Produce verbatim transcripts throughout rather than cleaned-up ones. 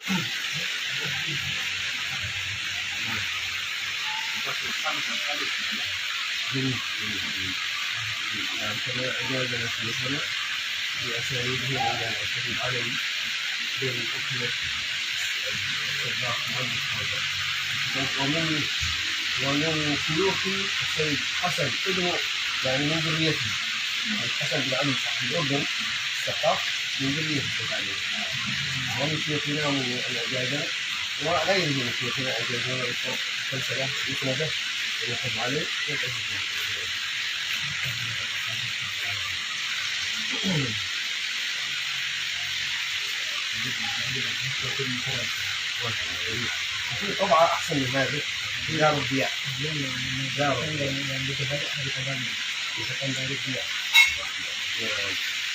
Dan wa min, wa min syuyukhi Sayyid Hasan ibnu, yani min dzurriyyati. Hasan bin Ali, sahibul Urdun, Saqaf, min dzurriyyati Sayyid Ali. Wa min syuyukhina, wa min syuyukhina, wa ghairihim min syuyukhina, wa min syuyukhina, wa min syuyukhina, wa min syuyukhina. طبعة أحسن من هذه. دار الضياء. دار الضياء.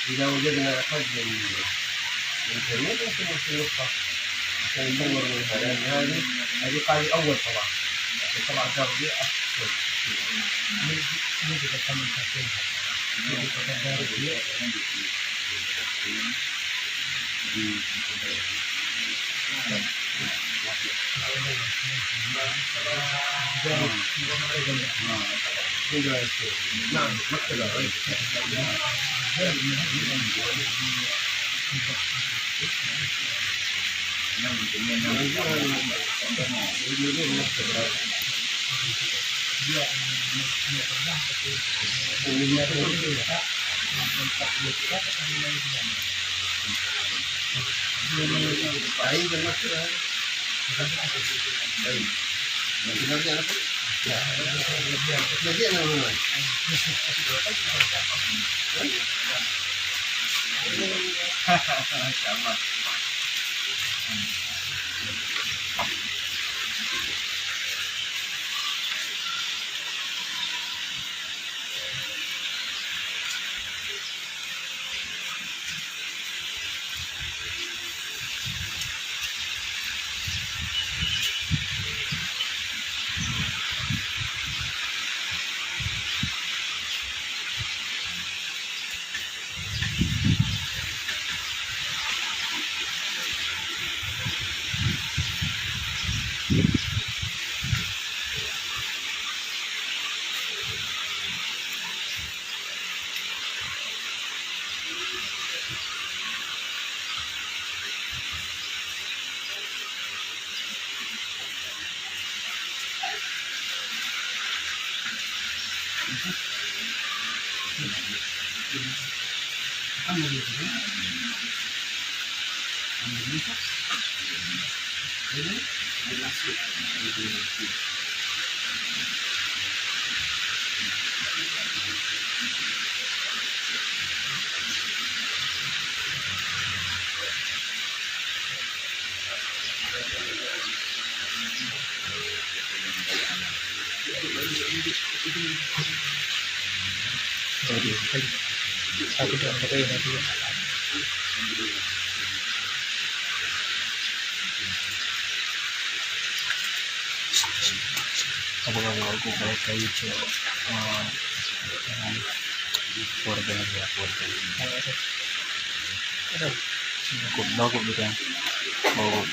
إذا وجدنا أقل من، من جميع، ممكن نسخة. عشان ندور منها، لأن هذه، هذه قال أول طبعة. لكن طبعة دار الضياء أحسن. Apa kabar aku kalau kayu cek, ah, ah, keluarga lagi ya, keluarga. Ada. Cukup bagus gitu ya. Bagus.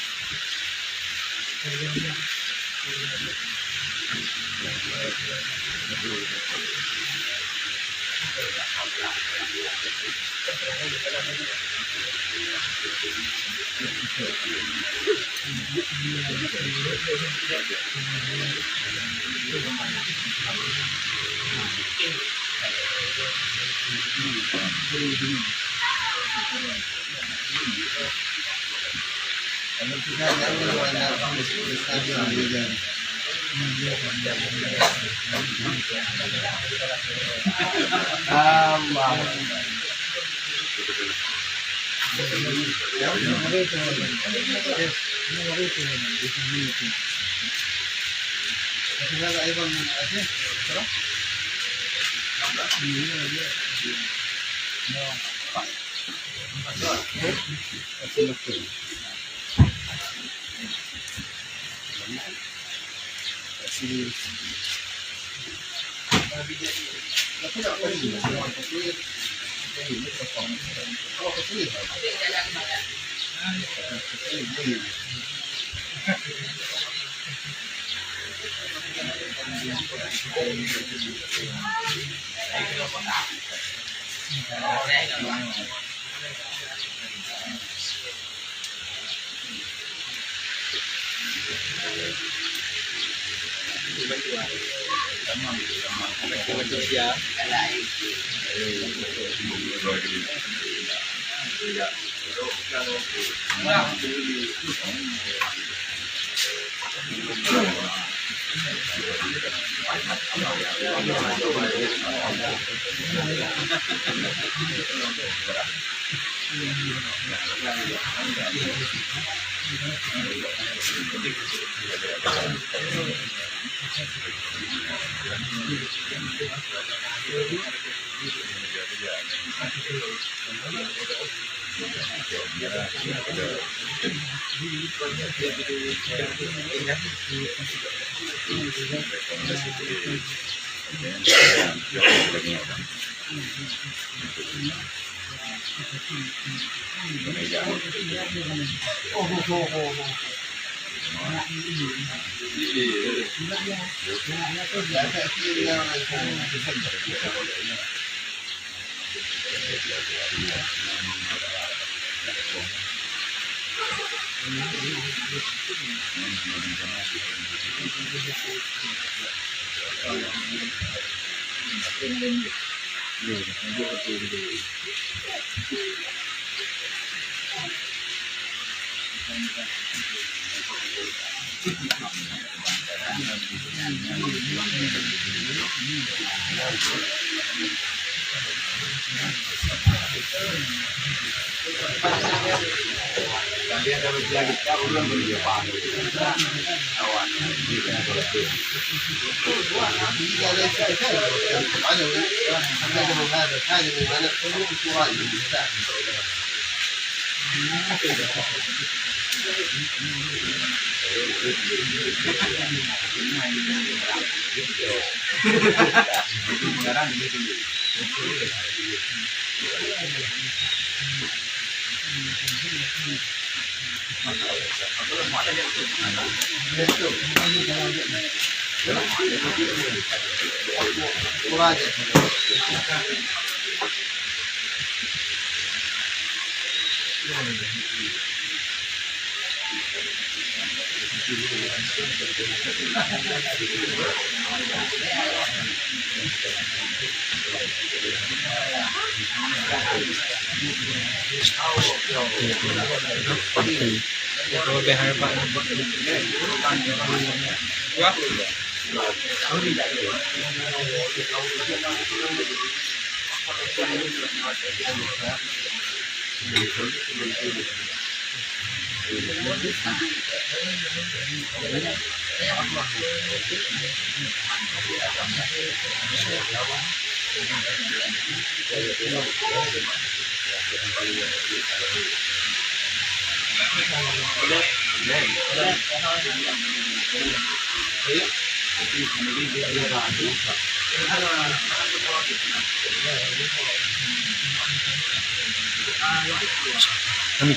Amin.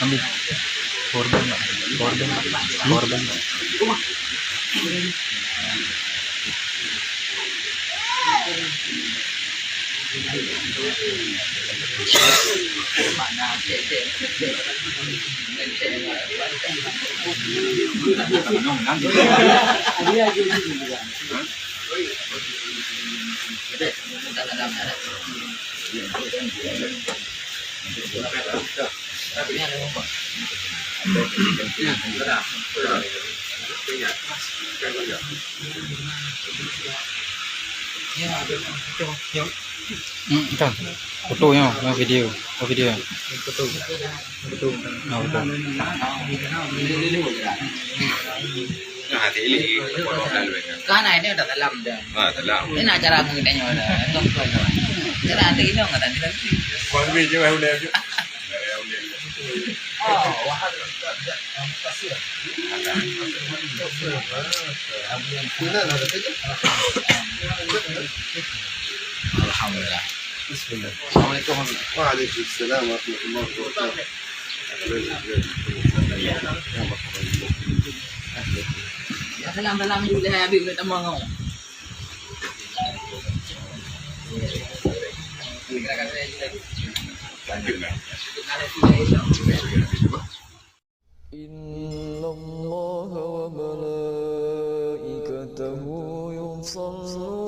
Amin. Korban, Pak. Korban, Pak. Korban, Pak. Hmm, kan. Foto nyoe, nyoe video. Oh, video. Foto. Foto. Oh, foto. Nah, hati ini, foto lalu kan. Kan, ini udah dalam dah. Ah, dalam. Ini acara mengenai nyoe dah. Tong tuan dah. Cara ada ini enggak tadi lagi. Kau ambil je, udah. Alhamdulillah. Bismillah. Assalamualaikum warahmatullahi wabarakatuh. Waalaikumsalam warahmatullahi wabarakatuh. Ya, salam-salam dulu dah habis, tak mau. إن الله وملائكته يصلون